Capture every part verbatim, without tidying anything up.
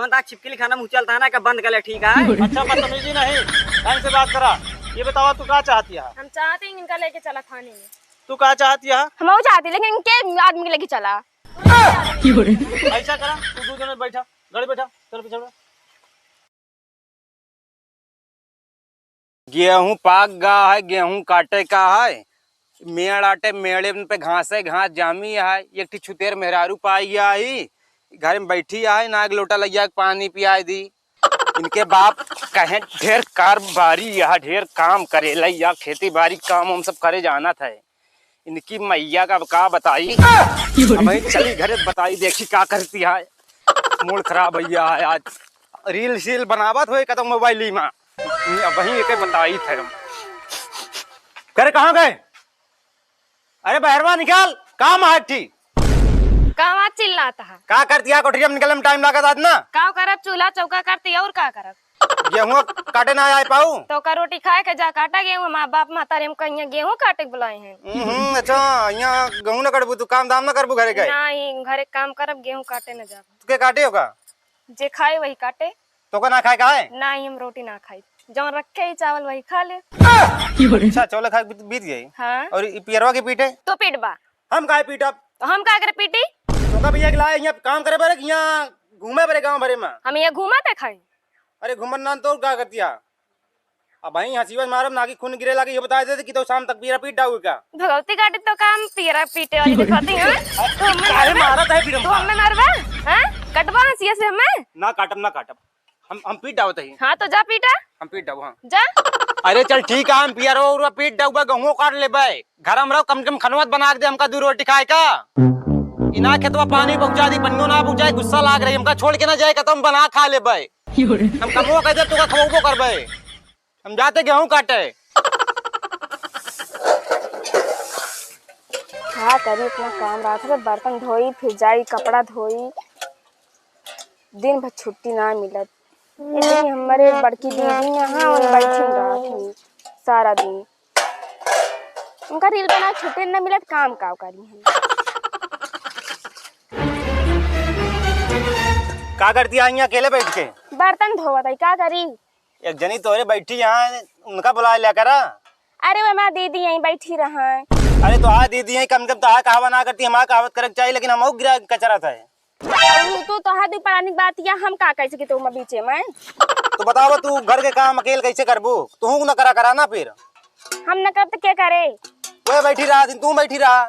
दा छिपकली खाना मुँह चलता है ना, का बंद कर ले, ठीक है? अच्छा, बदतमीजी नहीं, ढंग से बात करा। ये बतावा, तू का चाहती है? हम चाहते हैं इनका लेके चला थाने में। तू का चाहती है? हम वो चाहती, लेकिन इनके आदमी के लेके चला। ऐसा करा, तू दो जने बैठा, गाड़ी बैठा, चल पीछे बैठा। गेहूं पाक गा है, गेहूं काटे का है। मेड़ आटे, मेड़े पे घासे घास जामी है। एक ठी छुतेर मेहरारू पाई गया ही, घर में बैठी है, ना एक लोटा लइया के पानी पियाई दी। इनके बाप कहें ढेर कारोबारी, यह ढेर काम करेला, या खेती बारी काम हम सब करे जानत है। इनकी मैया का अब का बताई। अब वहीं चली घरे बताई, देखी का करती है। मूड खराब भैया है आज। रील सील बनावत होए कतौ मोबाइल में। अब वहीं एके बताई थे हम। करे कहाँ गए? अरे बहरवा निकाल, काम है एक ठी। कहवा चिल्लात है? का करती है, कोठरिया में निकले में टाइम लागत आज ना। का करब, चूल्हा चौका करती और का करब? गेहूं काटे ना आए पाऊ। तो का रोटी खाए के जा काटा गेहूं, माँ बाप महतारी हम कहिया गेहूं काटे के बुलाए हैं। हम्म, अच्छा, यहाँ गेहूं ना कटबू, तू काम धाम ना करबू घरे के? नहीं, घरे काम करब, गेहूं काटे न जाब। तू के काटे हो का? जे खाए वही काटे। तो का ना खाए का है? नहीं, हम रोटी ना खाई, जौन रखे ही चावल वही खा ले। अच्छा, चावल खा के बीत, बीत गई। हाँ। और ई पियरवा के पीटे? तो पीटबा। हम काहे पीटब? तो हम का करे पीटी? तो का भैया के लाए यहाँ काम करे बरे कि यहाँ घूमे बरे गाँव भरे में? हम यहाँ घूमत है खाई। अरे घूमत ना तो का करतिया? अब वहीं हंसीवा मारब ना कि खून गिरे लागे, ये बता देते कि तो शाम तक पियरा पीट डाउगी का? भगवती काटी तो काम पियरा पीटे वाली दिखाती है। तो हमें काहे मारबा? मारत है फिर हम? तो हमें मारबा? हाँ? कटबा हंसिया से हमें? ना काटब, ना काटब। हम, हम पीट डावत ही। हाँ, तो जा पीटा। हम पीट डाउ, हाँ। जा। अरे चल ठीक है, हम पियरो उरवा पीट डाउबा, गहुओ काट लेबे। घर हम रहो, कम से कम खनवत बना के दे हमका दू रोटी खाए का। इना खेतवा पानी पहुँचा दी, पन्नो ना पहुँचाए, गुस्सा लाग रही हमका, छोड़ के ना जाए, कहता हम बना खा लेबे। हम कमो कर दे, तोका खवबो करबे। हम जाते गेहूं काटे। का करी, इतना काम रहत है, बर्तन धोई, फिर जाई कपड़ा धोई, दिन भर छुट्टी ना मिलत। एक दिन हमारे बड़की दीदी यहाँ और बैठी रहत ही सारा दिन, उनका रील बना छुट्टी ना मिलत, काम का करी हम। का करती आई यहाँ अकेले बैठ के? बर्तन धोवत है, का करी? एक जनी तोरे बैठी यहाँ, उनका बुला लिया करा। अरे वो हमार दीदी यहीं बैठी रहा। अरे तो हाँ दीदी यहीं, कम से कम तोहार कहावा ना करती, हमार कहावत करे के चाहिए, लेकिन हम गिरा कचरा था। अरे तू तोहार दी परानी बात या हम का कह सकी तुम बीचे में? तो बतावा तू घर के काम अकेले कैसे करबू? तू न करा करा ना फिर। हम न करब तो के करे? वो बैठी रहा, तू बैठी रहा।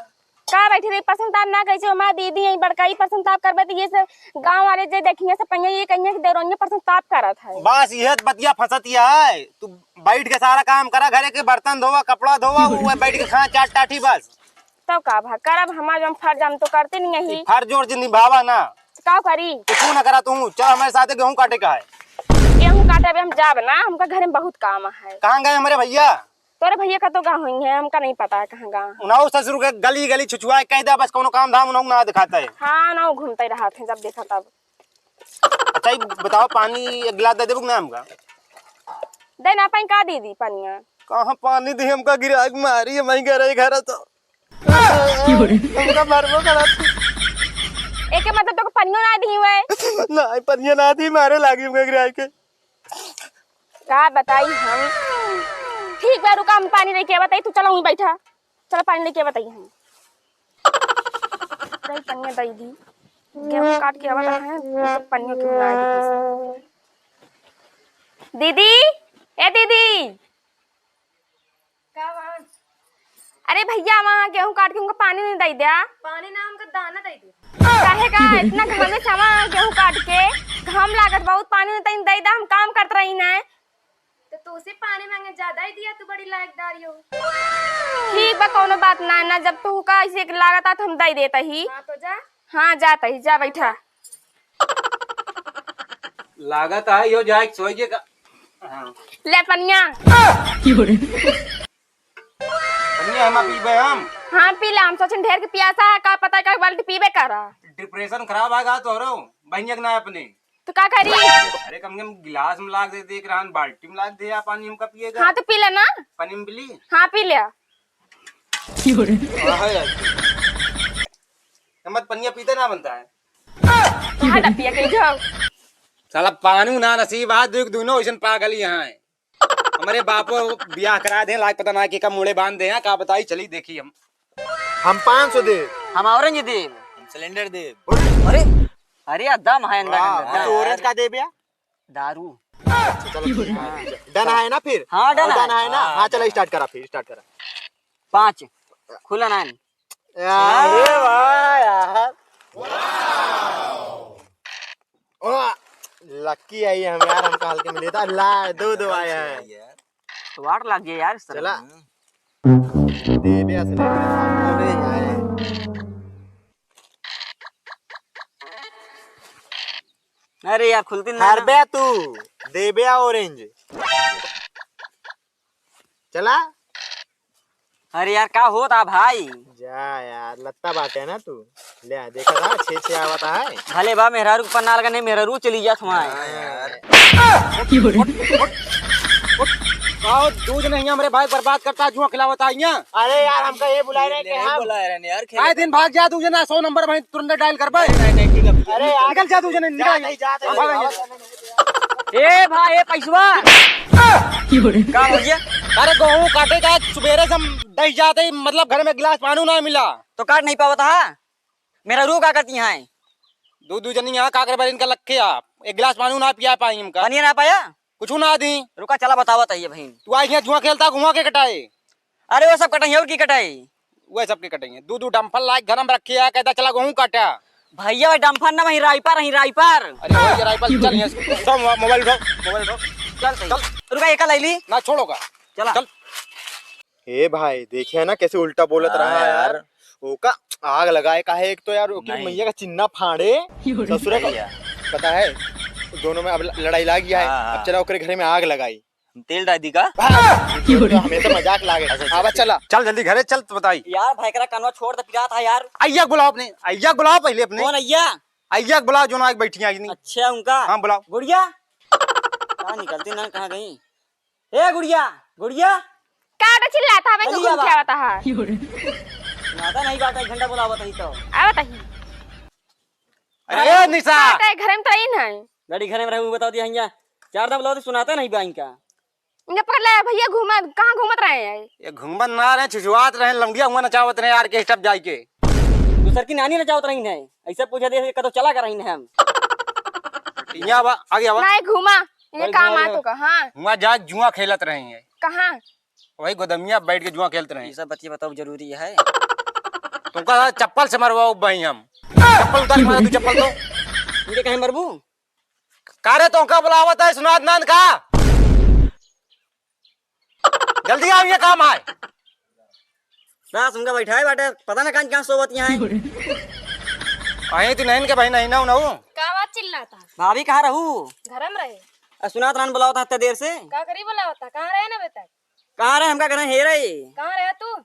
का बैठी रही, पसंद ताप ना कइसे, हमार दीदी यहीं बड़काई पसंद ताप करबे, तो ये सब गाँव वाले जे देखिए, सब कहिए, ये कहिए कि देवरनिया पसंद ताप करत है। बस इहे बतिया फंसतिया है। तू बैठ के सारा काम करा, घरे के बर्तन धोवा, कपड़ा धोवा, वो बैठ के खा चाट टाटी बस। तब का भा करब, हमार जौन फर्ज हम तो करते नहीं यही। फर्ज और जे निभावा ना। का करी? कुछ ना करा तू, चल हमारे साथे गेहूं काटे का है। गेहूं काटे अबे हम जाब ना, हमका घरे में बहुत काम है। कहाँ गए हमारे भैया? तोरे भैया का तो गाँव हुई है, हमका नहीं पता है कहाँ गाँव है। उन्हों ससुर के गली गली छुछुआ कह दे, बस कोनो काम धाम उन्हों ना दिखाता है। हाँ, उन्हों घूमते रहत हैं जब देखा तब। अच्छा, ये बताओ, पानी एक गिलास दे देबू कि ना हमका? दे ना पाई का दीदी पनिया? कहाँ पानी दी हमका, गिराक मारी है, मैं घर है, घर है तो। हमका मरबो करत। एके मतलब तो पनियो ना दी हुए। ना, पनिया ना दी, मारे लागी हमका गिराक के। का बताई हम? ठीक बा, रुका, हम पानी लेके आवत हई, तू चला वहीं बैठा। चला पानी लेके आवत हई हम। दई पनिया दई दी। गेहूं काट के आवत है, तो पनिया के बुला दी। दीदी, ए दीदी। का बा? अरे भैया, वहाँ गेहूं काट के उनका पानी नहीं दे द्या। पानी ना, उनका दाना दे दे। काहे का इतना घामे से वहाँ गेहूं काट के घाम लागत, बहुत पानी नहीं तनी दे द्या, हम काम करत रही ना। तो तू से पानी मांगे ज्यादा ही दिया, तू बड़ी लायकदार हो। ठीक बा, कोनो बात ना, ना जब तू का ऐसे लागत आ तो हम दे देता ही। हाँ तो जा। हाँ जाता ही, जा बैठा। लागत है यो जाए सोई के का। हाँ। ले पनिया। पनिया हम पीबे हम। हाँ पी ले, हम सोचन ढेर के पियासा है, का पता का बाल्टी पीबे करा। डिप्रेशन खराब आ गा तोहरो, बहनिया के ना अपने। तो का करी? अरे कम से कम गिलास में लाग दे, देख रहन बाल्टी में लाग दे या पानी हमका पिएगा। हाँ तो पी ले ना। पानी में पी ली? हाँ पी ले। वाह यार। हम मत पनिया पीते ना बनता है। हाँ डबिया के जाओ। साला पानू ना नसीब, आज दुई दुइनो ऐसन पागल यहाँ है। हमरे बापो बियाह करा दे, लाग पता ना के का मुड़े बांध दे हैं, का बताई, चली देखी हम। हम पाँच सौ देब। हम orange देब। हम cylinder देब। अरे, अरे यार, दम है अंदर, वाह, अंदर, हाँ, तो दम। Orange का देब या? दारू। अच्छा, चलो, ठीक है। Done है ना फिर? हाँ, done है। Done है ना? हाँ, चलो, start करा फिर, start करा। पाँच। खुला ना। अरे वाह यार। वाह। Lucky है ये हम यार, हमका हल्के में देता। ला, दो, दो आया है। वाट लग गया यार इस तरह। चला। देबे असले। अरे यार। अरे यार, खुलती ना। हरबे तू, देबे orange। चला। अरे यार, का होता भाई? जा यार, लत्ता बाटे ना तू। ले आ, देखा था, छे छे आवता है। भले बा, मेहरारू के पन्ना लगा नहीं, मेहरारू चली जात हमारे। हाँ यार। उठ, उठ, उठ, उठ। का हो, दूज नहीं हमरे भाई बर्बाद करता, जुआ खिलावता है यहाँ। अरे यार, हमका ये बुलाए रहे कि नहीं हम बुलाए रहे यार, काहे दिन भाग जा तू जना, सौ नंबर भाई तुरंत dial कर भाई। नहीं, नहीं, ठीक है। अरे यार, निकल जा तू जना, निकल। जाते ही, जाते ही। हाँ, भाग। ए भाई, ए पैसवा। का भैया? अरे, गेहूं काटे का सुबेरे से हम दही जाते ही, मतलब, घर में गिलास पानी ना मिला। तो काट नहीं पावत हा? मेहरारू का करती हैं? दू दू जनी यहाँ का करे बारी, इनका लखे आप। एक गिलास पानी ना पिया पाई हमका। पानी ना पाया? कुछ ना दी। रुका, चला बतावत है ये बहिन। तू आज यहाँ जुआ खेलता, घुमा के कटाए। अरे वो सब कटाई, और की कटाई? वह सबके कटेंगे। दू दू डंफल लाइक घर में रखे है, कहता चला गेहूं काटा। भैया, वह डंफल ना, वही राइपर, वही राइपर। अरे, वही राइपर, चल यहाँ से। उठाओ, मो-, मोबाइल उठाओ, मोबाइल उठाओ। चल सही। चल। रुका, एक लाई ली। ना छोड़ोगा। चला। चल। ए भाई, देखिए ना कैसे उल्टा बोलत हाँ रहा है यार। यार। ओका आग लगाए का है एक तो यार, ओकी नहीं। मैया का चिन्ना फाड़े। ससुरा का भैया। पता है, दोनों में अब ल-, लड़ाई लाग गया है। हाँ, हाँ। अब चला ओकरे घरे में आग लगाई। हम तेल डाल दी का? हाँ, ये तो हमेशा मजाक लागे। अच्छा, अच्छा, आवा ठीक। चला। चल जल्दी घरे चल, तो बताई। यार, भाई, एकरा कनवा छोड़ दे, पिरात है यार। अइया के बुलाओ अपने, अइया के बुलाओ पहले अपने। कौन अइया? अइया के बुलाओ, जो ना आके बैठी हैं इतनी। अच्छा, उनका? हाँ, बुलाओ। गुड़िया? कहाँ निकलती ना, कहाँ गई? ए गुड़िया, गुड़िया? का बेटा चिल्लाता है, मैं चलिए घूम के आवा। आवता है। नाता नहीं बात, एक घंटा बुलावत ही तो। आवत ही। अरे, ए निशा। आवत है, घर में तो आई नहीं। गाड़ी घरे में रहू, बताओ दिया हियाँ। चार दाम लाओ तो सुनाता नहीं बा इनका। इनका पकड़ ले भैया, घूमत, कहाँ घूमत रहे हैं? ये घूमत ना रहे, छुछुआत रहे, लौंडिया हुआ नचावत रहे, orchestra जाई के। दूसर की नानी नचावत रही है, ऐसे पूछे दे, कतो चला कर रही है हम। यहाँ बा, आगे आवा। नहीं घूमा, ये अरे काम घूमा आ गया। तो का, हाँ। हुआ जा जुआ खेलत रही है। कहाँ? वही गोदमिया बैठ के जुआ खेलत रहे। ये सब बतिया बताओ जरूरी है। तुमका चप्पल से मरवाओ भाई हम। चप्पल उतार के मारा तू चप्पल तो। इनके कहीं मरबू? का रे, तोहका बुलावत है, सुनात नान का? जल्दी आओ, ये काम है। बस उनका बैठाए बाटे, पता ना कहाँ, कहाँ सोवत यहाँ है। अहीं तो नहीं के भाई, नहीं ना, ना। का बात चिल्लाता? भाभी कहाँ रहू? घर में रहे। आ, सुनात रहन बुलावत है इतने देर से। का करी बुलावता? कहाँ रहे ना बेटा? कहाँ रहे? हमका घर हेरे। कहाँ रहे तू?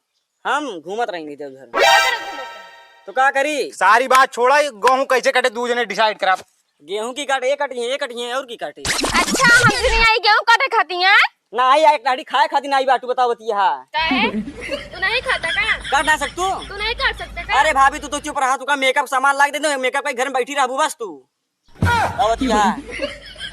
हम घूमत रही इधर उधर। का करे घूमत रहे? तो का करी? सारी बात छोड़ा, ये गेहूं कैसे कटे, दू जने decide करा। गेहूं की काटे, ये कटी है, ये कटी है, और की काटे? अच्छा, हम भी नहीं आई गेहूं काटे खाती हैं? ना आई, एक लाठी खाए खाती ना आई बाटू, बताओ बतिया। काहे? तू नहीं खाता का? काट ना सक तू? तू नहीं काट सकता का? अरे भाभी, तू तो चुप रहा, तू का makeup सामान लाग दे दो, makeup के घर में बैठी रहबू बस तू। बताओ बतिया।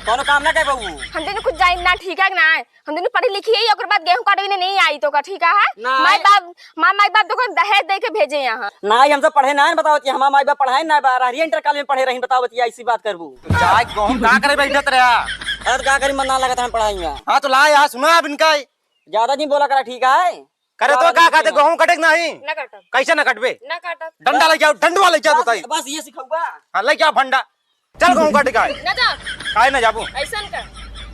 कोनो काम ना कर पाबू। हम दोनों कुछ जानी ना, ठीक है कि ना? हम दोनों पढ़ी लिखी है, ओकर बाद गेहूं काटवे ने नहीं आई तो का, ठीक है? ना। माई बाप, माँ माई बाप तो को दहेज दे के भेजे यहाँ। ना, हम सब पढ़े ना, बताओ बतिया, हमार माई बाप पढ़ाए ना, बारह इंटर कॉलेज में पढ़े रही, बताओ बतिया, ऐसी बात करबू। तो जाए गेहूं का करे बैठत रहा? अरे तो का करी, मन ना लगत हम पढ़ाई में। हाँ तो ला यहाँ सुना अब इनका। ज्यादा नहीं बोला करा, ठीक है? करे तो का कहते, गेहूं कटे के नहीं? ना काटब। कैसे ना कटबे? ना काटब। डंडा लेके आओ, डंडवा लेके आओ, बस, बताई। बस ये सिखौबा। हाँ, लेके आओ फंडा। चल गेहूं काटे का है। ना जा। काहे ना जाबू? ऐसन कर।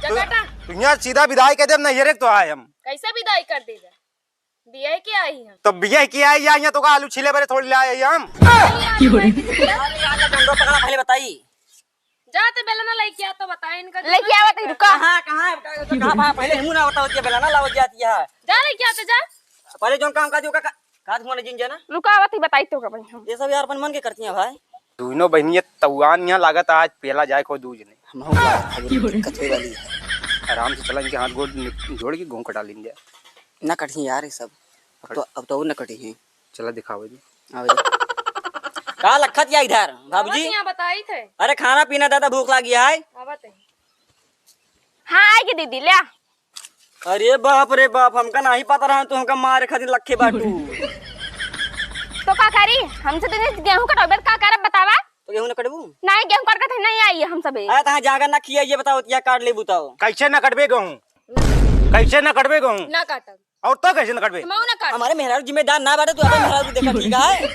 जा तू, काटा। तू यहाँ सीधा विदाई कह दे, ना ये रेक तो आए हम। कैसे विदाई कर देगा? बियाह के आई हम। तो बियाह के आई या यहाँ तो का आलू छीले बरे थोड़ी ले आए हम। अरे यार, डंडवा पकड़ा पहले बताई। जा ते बेलना लेके आ तो बताए इनका। लेके आवत ही, रुका। कहाँ, कहाँ, कहाँ, कहाँ, पहले हमू ना बताओ, ये बेलना लावत जाती है। जा लेके आते जा। पहले जोन काम का दियो का, का, का धुआं जिन जाना। रुका आवत ही, बताई तो का भाई हम। ये सब यार अपन मन के करती हैं भाई। दोनों बहनिया तउआन यहाँ लागत आज पेला जाए को दूज नहीं। हम हूँ लागत है, बड़ी दिक्कत होए वाली है। आराम से चला, इनके हाथ गोड़ नि-, जोड़ के गेहूं कटा लेंगे। ना कटी यार ये सब। अब तो, अब तो और ना कटी है। चला दिखावे दे। आवे दे। का लखत या इधर, बाबूजी? आवत यहाँ बताई थे। अरे खाना पीना दादा, भूख लागी है। आवत है। हाँ, आइगी दीदी, ल्या। अरे बाप रे बाप, हमका नाहीं पता रहा, तू हमका मारे खातिर लक्खे बाटू। तो का करी, हमसे तो नहीं गेहूं कटौबे, का करब बतावा? तो गेहूं न कटबू? नहीं, गेहूं काट के नहीं आई हम सबे। अरे तहाँ जाकर ना खिया, ये बताओ, या काट लेबू तो? कैसे न कटबे गेहूं? कैसे न कटबे गेहूं? ना काटब। और तो कैसे न कटबे? हमहू ना काटब। हमारे मेहरारू जिम्मेदार ना बाटे, तू अपन मेहरारू देखा, ठीक है?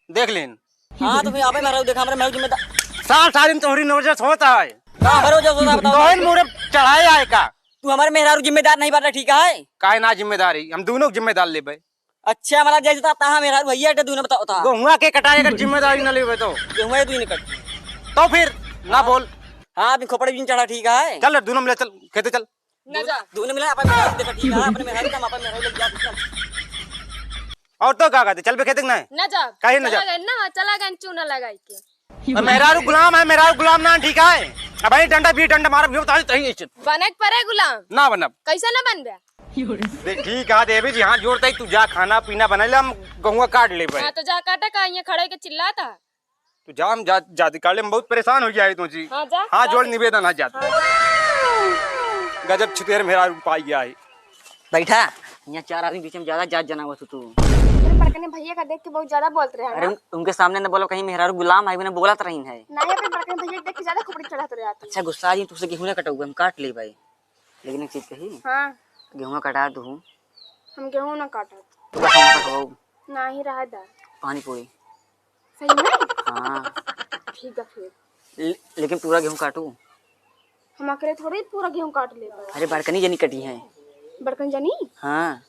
देख लेन। हाँ, तो फिर आपे मेहरारू देखा, हमारे मेहरारू जिम्मेदार। साल साल इन तोहरी नजर होता है। का हमारे वजह से होता है, बताओ? तोहन मोरे चढ़ाए आए का? तू हमारे मेहरारू जिम्मेदार नहीं बाटे, ठीक है? काहे ना जिम्मेदारी? हम दोनों जिम्मेदार लेबे। अच्छा, मतलब जैसे तो तहाँ मेहरारू भैया, अटे दोनों बताओ था। गेहुआ के कटाई अगर जिम्मेदारी ना लेबे तो? गेहुआ ये दोनों कट। तो फिर ना हाँ। बोल। हाँ, अभी खोपड़ी भी चढ़ा, ठीक है? चल रे, दोनों मिला चल, खेते चल। ना जा। दोनों मिला अपन मेहरारू देखा, ठीक है? अपने मेहरारू का हम अपन मेहरारू लेके जा, चल। और तो का कहते, चल बे खेते के ना? ना जा। काहे ना जा? चला गए ना, चला गए चूना लगाई के। अब मेहरारू गुलाम है, मेहरारू गुलाम ना, ठीक है? अब भाई डंडा भी डंडा मारब, यो बताई तही ऐसे। बने के परे गुलाम। ना बनब। कैसे ना बनबे? दे, ठीक है देवी जी, हाथ जोड़ता ही, तू जा खाना पीना बना ले, हम गेहुआ काट लेबे। हाँ, तो जा काटा का, यहाँ खड़े के चिल्लाता। तू जा, हम जा, जाती काले, हम बहुत परेशान हो गया है तू जी। हाँ, जा, हाथ जा जोड़ दे। निवेदन है, जाती। हाँ। गजब छुतेर मेहरारू पाई गया है। बैठा, यहाँ चार आदमी बीच में ज्यादा जात जनावत हो तू। अरे बड़कने भैया का देख के बहुत ज्यादा बोलत रहे हैं अरे ना। उन-, उनके सामने न बोलो, कहीं मेहरारू गुलाम है, मैंने बोलत रही है। नहीं, अपने बड़कने भैया के देख के ज्यादा खोपड़ी चढ़त रहे आती। अच्छा गुस्सा जी, तुझसे गेहूं ना कटौबे, हम काट लेबे। लेकिन एक चीज कही, हाँ। गेहुआ कटा दू। हम गेहूं ना काटत। तू का खाना खाओ? नहीं, रहा दा। पानी पूरी। सही में? हाँ। ठीक है फिर। ले-, लेकिन पूरा गेहूं काटू। हम अकेले थोड़ी पूरा गेहूं काट लेबे। अरे बड़कनी जनी कटी है। बड़कन जनी? हाँ।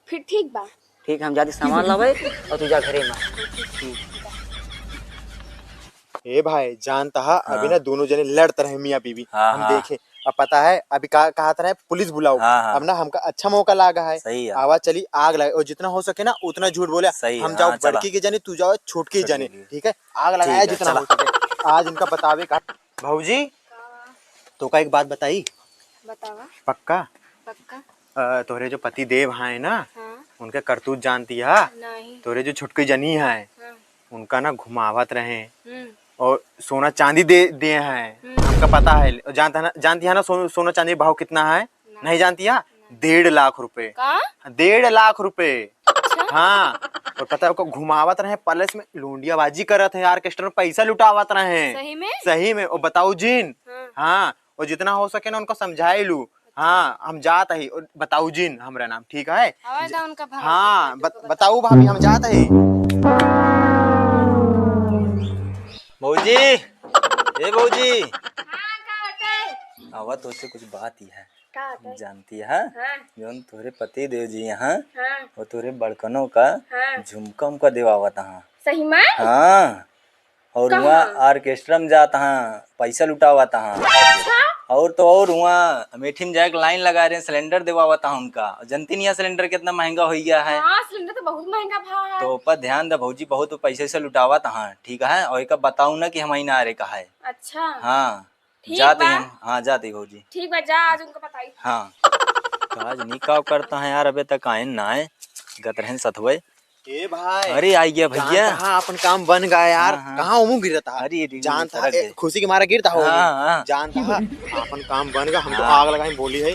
फिर ठीक बा। ठीक, हम जाती सामान लावे और तू जा घरे में। ठीक। ए भाई, जानता हा, अभी हाँ। ना दोनों जने लड़त रहे मियाँ बीवी। हाँ, हम हाँ। देखे, अब पता है, अभी का कहत रहे, पुलिस बुलाओ। हाँ, हाँ। अब ना हमका अच्छा मौका लागा है। सही है। आवा चली, आग लगे, और जितना हो सके ना, उतना झूठ बोले। सही है, हम जाओ हाँ, चला। बड़की के जाने, तू जाओ छोटकी छोटकी जाने, के लिए। ठीक है? आग ठीक लगाया है, जितना चला। हो सके। आज इनका बतावे का। भौजी, का? तो का एक बात बताई? बतावा। पक्का? पक्का। अ, तोहरे जो पति देव हैं ना, हाँ। उनके करतूत जानती है? नहीं। तोहरे जो छोटकी जनी है, हाँ। उनका ना घुमावत रहे हम्म। और सोना चांदी दे, दे हैं। हम्म। हमका पता है। और जानता है ना, जानती है ना सो-, सोना चांदी भाव कितना है? नहीं। नहीं जानती है? नहीं। डेढ़ लाख रुपए। का? डेढ़ लाख रुपए। अच्छा। हाँ। और पता है, ओका घुमावत रहे, पैलेस में लौंडियाबाजी करत हैं, ऑर्केस्ट्रा में पैसा लुटावत रहे। सही में? सही में। और बताऊ जिन। हाँ। हाँ। और जितना हो सके ना, उनको समझाए लू। हाँ, हम जात ही, बताऊ जिन हमरा नाम, ठीक है? आवे ज-, दा उनका भाभी हाँ, के बत-, बताऊ भाभी, हम जात ही। भौजी, ए भौजी। हाँ, का बाटे? आवा, तोसे कुछ बात ही है। का बाटे? जानती है? हाँ। जौन तोहरे पति देव जी यहाँ, हाँ। वो तोहरे बड़कनों का हाँ। झुमका उमका देवावत हाँ। सही में? हाँ। और कहाँ? हुआँ ऑर्केस्ट्रा में जात हाँ, पैसा लुटावत हाँ। अच्छा? और तो और हुआँ अमेठी में जाके लाइन लगा रहे हैं, सिलेंडर देवावत हाँ उनका। जनती नहीं है सिलेंडर कितना महंगा हो गया है? हाँ, सिलेंडर तो बहुत महंगा भा है। तो ओपर ध्यान दे भौजी, बहुत पैसे से लुटावत हाँ, ठीक है? और एक बताऊ ना कि हम ही ना आ रहे कहा है। अच्छा। हाँ। ठीक जाते बा। हम, हाँ, जाते भौजी। ठीक बा, जा, आज उनको बताई। हाँ। आज नहीं का करता है यार, अबे तक आए ना आए, गत रहन सथवे। ए भाई, अरे, आई गया भैया। जानता है, अपन काम बन गया यार। हाँ, हाँ। कहाँ मुँह गिरता है? अरे, अरे, जानता सरक है, ए, गए। खुशी के मारे गिरता हो हाँ, मुँह। हाँ। जानता है, अपन काम बन गया। हम तो हाँ। आग लगाए बोली है,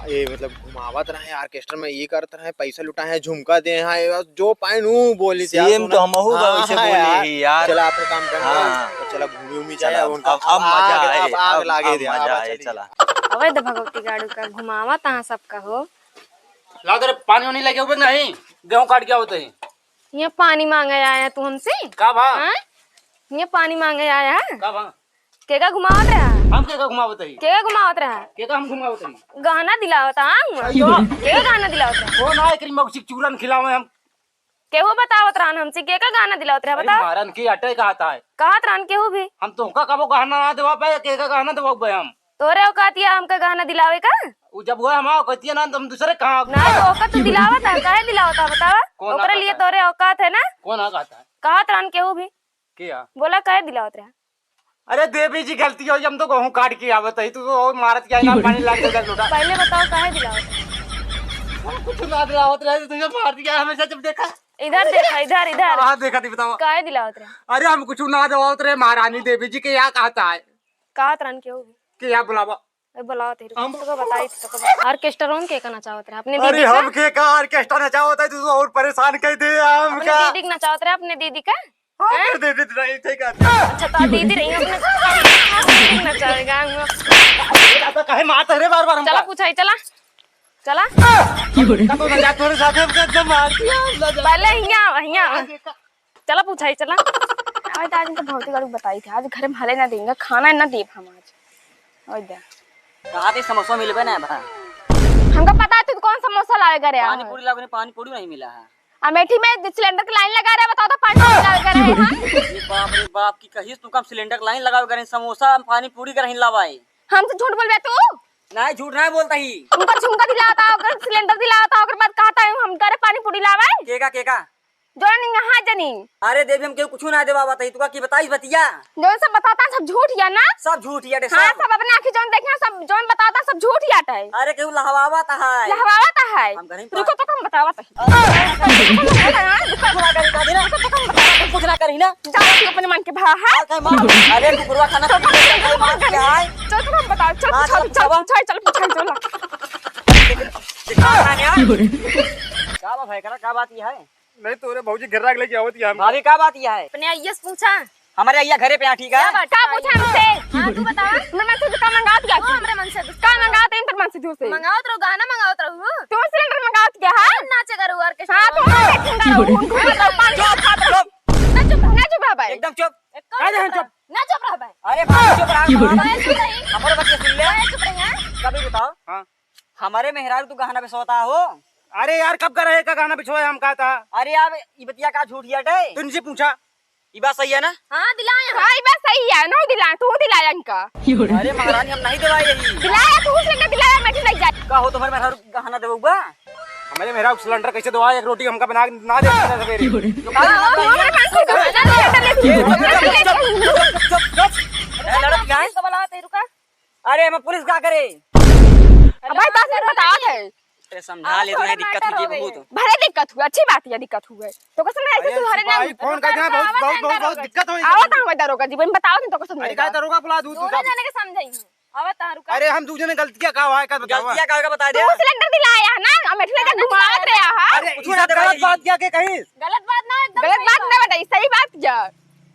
ये मतलब घुमावत रहे, ऑर्केस्ट्रा में ये करत रहे, पैसा लुटाए हैं, झुमका दे हैं, ये जो पाइन ऊ बोली थी यार, सेम सोना। तो हमहू बा हाँ, वैसे हाँ बोले यार। ही यार। चला, अपन काम बन गया। हाँ। चला, घूमी उमी चला, जाए, अब, उनका अब, अब मजा आग, आए, अब आग अब, लागे अब दे, मजा अब आए, चली। चला। अवैध भगवती गाड़ू का घुमावा तहाँ सबका हो। लाओ तेरे पानी वानी लेके ऊपर नहीं, गेहूं काट के आवत है। ये पानी मांगे आया तू हमसे? का भा? हाँ? ये पानी मांगे आया है? का भा? केका घुमावत रहा? हम केका घुमावत रही? केका घुमावत रहा? केका हम घुमावत रही? गहना दिलावत, हाँ? अयो। केका गहना दिलावत रहा? कौन आए करी मौसी चूरन खिलावे हम? केहू बतावत रहन हमसे, केका गहना दिलावत रहा, अरे बताओ? मारन की अटे कहत है। कहत रहन केहू भी? हम तोहका कबो गहना ना देवा पाए, केका गहना देवा पाए हम? तोरे औकात या हमका गहना दिलावे का? उ जब हुआ हम औकात या ना, तो हम दूसरे कहाँ ना, तो औकात तो दिलावत है, काहे दिलावत है, बतावा? कौन ओकरे औकात लिए है? तोरे औकात है ना? कौन औकात है? कहत रहन केहू भी? के आ? बोला, काहे दिलावत रहा? अरे देवी जी, गलती हो, हम तो गेहूं काट के आवत ही, तू तो और मारत क्या ना, पानी लाग जाए लोटा। पहले बताओ, काहे दिलावत रहा? हम कुछ ना दिलावत रहे, तुझे मार दिया हमेशा जब देखा। इधर देखा, इधर, इधर। हाँ, देखा थी, बताओ। काहे दिलावत रहा? अरे हम कुछ ना दिलावत रहे, महारानी देवी जी के यहाँ कहता है। कहत रहन केहू भी? के यहाँ बुलावा? अरे बुलाओ तेरे हम को बताई थी, तो ऑर्केस्ट्रा में के का नचावत रहे? अपने अरे दीदी का? हम के का ऑर्केस्ट्रा नचावत है, तू तो और परेशान कर दे हम अपने का। दीदी का नचावत रहे, अपने दीदी का? हाँ, हैं? दीदी रही थे का? अच्छा, तो दीदी रही अपने दीदी का नचावेगा हम। दादा, काहे मारत है रे बार-बार हमका? चला पूछाई, चला। चला। का तो ना जा, तोरे साथे हमका एकदम मार दिया। पहले हियाँ, हियाँ। चला पूछाई, चला। आज तो, आज तो भौजी गाड़ी बताई थी, आज घर में भले ना देंगे, खाना ना देब हम आज। ओए दे। कहाँ के समोसा मिलबे ना बा? हमका पता है तू कौन समोसा लावे करे पानी है। पूरी लावे, पानी पूरी नहीं मिला है। अमेठी में सिलेंडर की लाइन लगा रहे, बताओ तो पानी पूरी लावे करे हम। ये बाप रे बाप की कहिस तू कम सिलेंडर की लाइन लगावे करे, समोसा पानी पूरी करे लावाए। हमसे झूठ बोलबे तू? नहीं, झूठ नहीं बोलता ही। उनका झुमका दिलाता, ओकर सिलेंडर दिलाता, ओकर बाद कहता है हम करे पानी पूरी लावाए। केका, केका? जोन यहाँ जनी। अरे देवी, हम केहू कुछु ना देवावत ही, तुका की बताई बतिया? जोन सब बताता सब झूठ या ना? सब झूठ या डे, हाँ, सब। सब अपने आँखी जोन देखे, सब जोन बताता सब झूठ या टे। अरे केहू लहवावत है। लहवावत है। हम घर ही रुको तो हम बतावत ही। अरे, कुछ ना करी, कहा दे ना। कुछ ना करी ना। जाओ तू अपने मन के भा, हाँ? अरे, मार। अरे, कुकुरवा खाना तो खा ले, मार के आए। चल, चल, हम बताओ, चल, हाँ, पूछा, चल, चल, पूछा। चल, चल, पूछा, चल। दिखा रहा है यार। का बा भाई, करा, का बात ये है? नहीं, तोरे भौजी घेरा के लेके आवत ही हम। भाभी, का बात ये है? अपने आइए से पूछा। हमारे आइया घरे पे यहाँ, ठीक है? क्या बात का है? पूछा हमसे? हाँ, तू बतावा। हमरे मन से का मंगावत या? तू हमरे मन से का मंगावत है, इंटर मन से दूसरे? मंगावत रहो, गाना मंगावत रहो। तू सिलेंडर मंगावत क्या है? नाचे करो, ऑर्केस्ट्रा हाँ, तू में। नाचे करो, हम घूमत रहो, पानी चुप, खात रहो। चुप। ना चुप रहो। ना चुप रहो भाई। एकदम चुप। एकदम का चुप रहो। चुप? ना चुप रहो भाई। अरे भाई, चुप रहो। भाई, चुप रही। हमारे बच्चे सुन ले। भाई, चुप रही, हाँ? कभी बताओ। हाँ। हमारे मेहरारू तू गहना बेचवता हो? अरे यार, कब का रहे का गहना बिछवाए हम कहा था? अरे यार, ई बतिया का झूठ हियाटे? तू इनसे पूछा। ई बात सही है ना? हाँ, दिलाए हैं। हाँ, ई बात सही है, नहीं दिलाए, तू दिलाया इनका। अरे महारानी, हम नहीं दिवाए यही। दिलाया, तू सिलेंडर दिलाया, मैं नहीं जाए। का हो, तुम्हारे मेहरारू गहना देबे बा? हमारे मेहरारू सिलेंडर कैसे देवाए? एक रोटी हमका बना के ना दे सवेरे। तो का हाँ, दिलाए? हमारे पास से गहना सिलेंडर लेके ए, चुप, चुप, चुप, चुप, चुप। ए, लड़त क्या है? इसको बुलाओ, तेरे रुका। अरे, हम पुलिस का करे? अब भाई, दस मिनट बतावत है। अरे, समझा ले, तुम्हें दिक्कत हो गई बहुत। भले दिक्कत हुई, अच्छी बात है, दिक्कत हुई। तो कैसे नहीं, ऐसे अरे, तू हरे सिपाही ना फोन कर दिया, बहुत, बहुत, बहुत, बहुत दिक्कत हो गई। आवत है दरोगा जी, बताओ तुम तो कैसे अरे, नहीं का दरोगा बुला दूँ, तू दोनों सब। जने के समझाई हूँ। आवत है, रुका। अरे, हम दू जने गलतियाँ का हुआ है, का बतावा? गलतियाँ का होगा, बता दे। तू सिलेंडर दिलाया है ना, हम एठले का घुमावत रहे हैं। अरे, कुछ ना गलत बात क्या के कहीं? गलत बात ना, एकदम गलत बात ना बताई, सही बात क्या?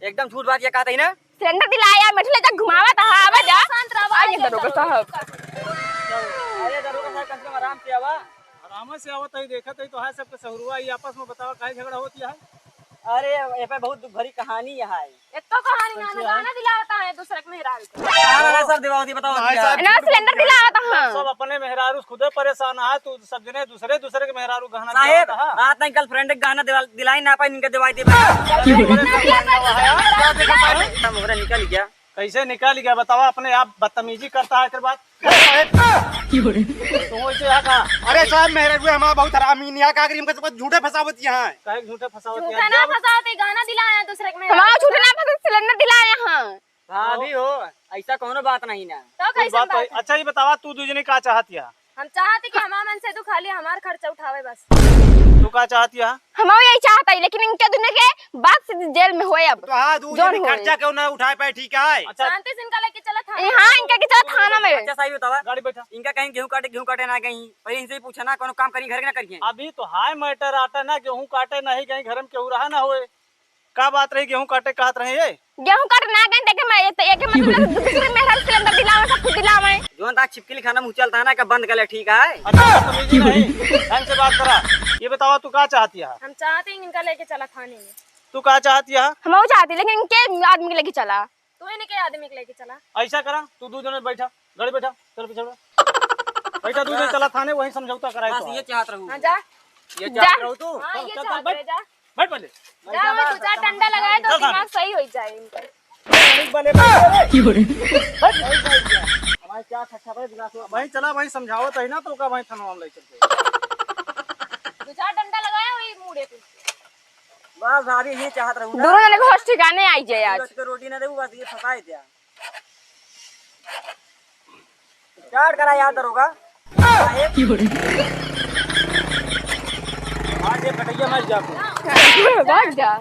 एकदम झूठ बात ये कहत ही ना। सिलेंडर दिलाया, मिठले जग घुमावत हा, आवा जा। शांत रहो, आइए शांत दरोगा रहो। साहब। अरे दरोगा साहब, कम से कम आराम से आवा। आराम से आवत ही, देखत ही तो है सबके सहुरुआ, ये आपस में बतावा काहे झगड़ा होत है? अरे ए पे बहुत दुख भरी कहानी है। एक तो कहानी ना, कैसे है? गाना दिलावत है दूसरे के मेहरारू के। कहाँ वाला सब दिलावत ही बताओ नहीं भैया। साहब, ना सिलेंडर दिलावत हा। सब अपने मेहरारू खुदे परेशान है, तू सब जने दूसरे दूसरे के मेहरारू गहना साहेब, दिलावत हा। आज तक गर्लफ्रेंड के गहना दिला-, दिलाई ना पाई, इनके दिवाई दे। मोहरा निकल गया। कैसे निकल गया बतावा, अपने आप बदतमीजी करता है, फिर बात। तू ऐसे यहाँ का? अरे साहब, मेहरारू हमारा बहुत हरामी नहीं है, का करी, हमके सब झूठे फंसावत यहाँ है। काहे झूठे फंसावत झूठा यहाँ? ना फंसावत, ये गहना दिलाया दूसरे के में। हमारा झूठे ना फंसावत, सिलेंडर दिलाया यहाँ। भाभी हो, ऐसा कोनो बात नहीं ना। तो कोई कैसन बात बात नहीं। है? अच्छा, ये बतावा, तू दू जने का चाहत या? हम चाहत ही कि हमार मन से तू खाली हमार खर्चा उठावे बस। तू का चाहत या? हम यही चाहत ही, लेकिन इनके दुनो के बात से जेल में होए अब। तो हाँ, दू जने होए। खर्चा क्यों ना उठाए पाए, ठीक है? अच्छा। शांति से इनका लेके चला थाना। ए, हाँ, इनका के चला थाना में। अच्छा, सही बतावा। गाड़ी बैठा। इनका कहीं गेहूं काटे, गेहूं काटे ना कहीं। पहले इनसे ही पूछा ना, कोनो काम करी घर के ना करिए। अभी तो हाई मैटर आटा ना, गेहूं काटे नहीं कहीं घर में केहू रहा ना होए। का बात रही, गेहूं काटे कहत रहे ये? गेहूं काटे ना गए, देखे मैं, ये तो, ये के मतलब दूसरे मेहरारू सिलेंडर दिलावे, सब कुछ दिलावे। जोन ता छिपकली खाना मुँह चलता है ना, का बंद कर ले, ठीक है? अच्छा, बदतमीजी नहीं, ढंग से बात करा। ये बतावा, तू का चाहत या? हम चाहत ही इनका लेके चला थाने में। तू का चाहत या? हम वो चाहती, लेकिन इनके आदमी के लेके चला। तू इनके आदमी के लेके चला। ऐसा करा, तू दू जने बैठा, गाड़ी बैठा, चल पीछे बैठा। बैठा, दू जने चला थाने, वहीं समझौता कराए बस तो। ये चाहत रहू। हाँ, जा। ये जा। चाहत रहू तू? हाँ, चल, ये चल, चाहत चल, बैठ। रहे, जा। बैठ पहले। जा, वही दो चार डंडा लगाए तो चल, दिमाग सही हो जाए इनका। बैठ पहले, बैठ पहले। बैठ। हमारे क्या अच्छा, अच्छा, बैठ, दिमाग से। वहीं चला, वहीं समझावत ही ना, तो का वहीं थनवा में ले चल के। दो चार डंडा लगाए, वही मुड़े पे। बस भाभी, ये चाहत रहू ना। दोनों जने के होश ठिकाने आई जाए आज। रोज के रोटी ना देबू, बस ये फंसाए दिया। स्टार्ट करा यार दरोगा। आज ये कटैया मर जा तू। भाग जा।